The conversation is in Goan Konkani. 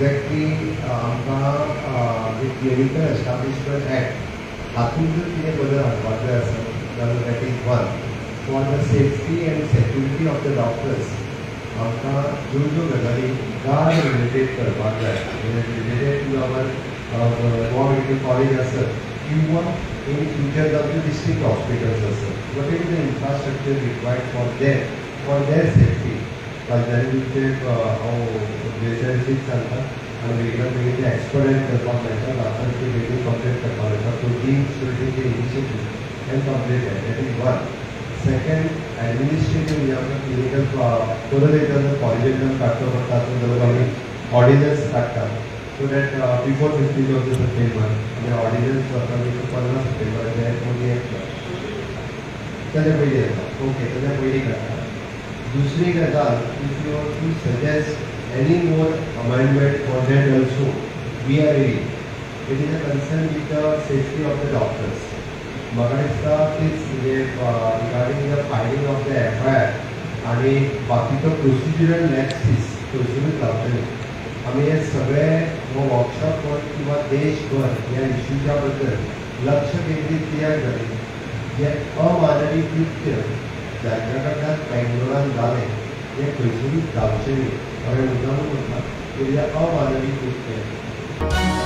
एक्झॅक्टली आमकां क्लिनिकल एस्टाब्लिशमेंट एक्ट हातूंत जर कितें बदल हाडपाक जाय आसत जाल्यार that is one. For the safety and security of the doctors आमकां ज्यो ज्यो गजाली गार्ड रिलेटेड करपाक जाय, related to our Goa medical college आसत किंवा इन फ्युचर जावचे डिस्ट्रिक्ट हॉस्पिटल्स आसत, whatever the infrastructure required for them for their safety. तांच्यांनी तुमचे हांव जेसीक सांगता आनी बेगीन बेगीन ते एक्सपेडायट करपाक मेळटा, आतां ते बेगीन कंप्लीट करपाक मेळटा. So dean should take the initiative and complete that. That is one. Second, administrative म्हणजे आमकां क्लिनिकल परत एकदां जर कॉलेजींतल्यान काडचो पडटा आसत जाल्यार आमी ऑर्डिनन्स काडटा so that before 15 of the September आमी ऑर्डिनन्स 15 सप्टेंबराचे पयलीं येतलो, ताच्या पयलीं येता. ओके, ताच्या पयलीं काडटा. दुसरी गजाल, if you want to suggest any more amendment for that also we are ready. It is a concern with the safety of the doctors. म्हाका दिसता तीच म्हणजे regarding the filing of the FIR आनी बाकीचो प्रोसिज्युरल लॅप्सीस थंयसरूच जावचें. आमी हे सगळे हो वर्कशॉप करून किंवा देशभर ह्या इश्यूच्या बद्दल लक्ष केंद्रीत कित्याक जालें, जें अमानवी कृत्य जांच्या कडल्यान बेंगलोरान जालें हें खंयसरूच जावचें न्ही. हांवें मुद्दामूच म्हटलां की हें अमानवी कृत्य.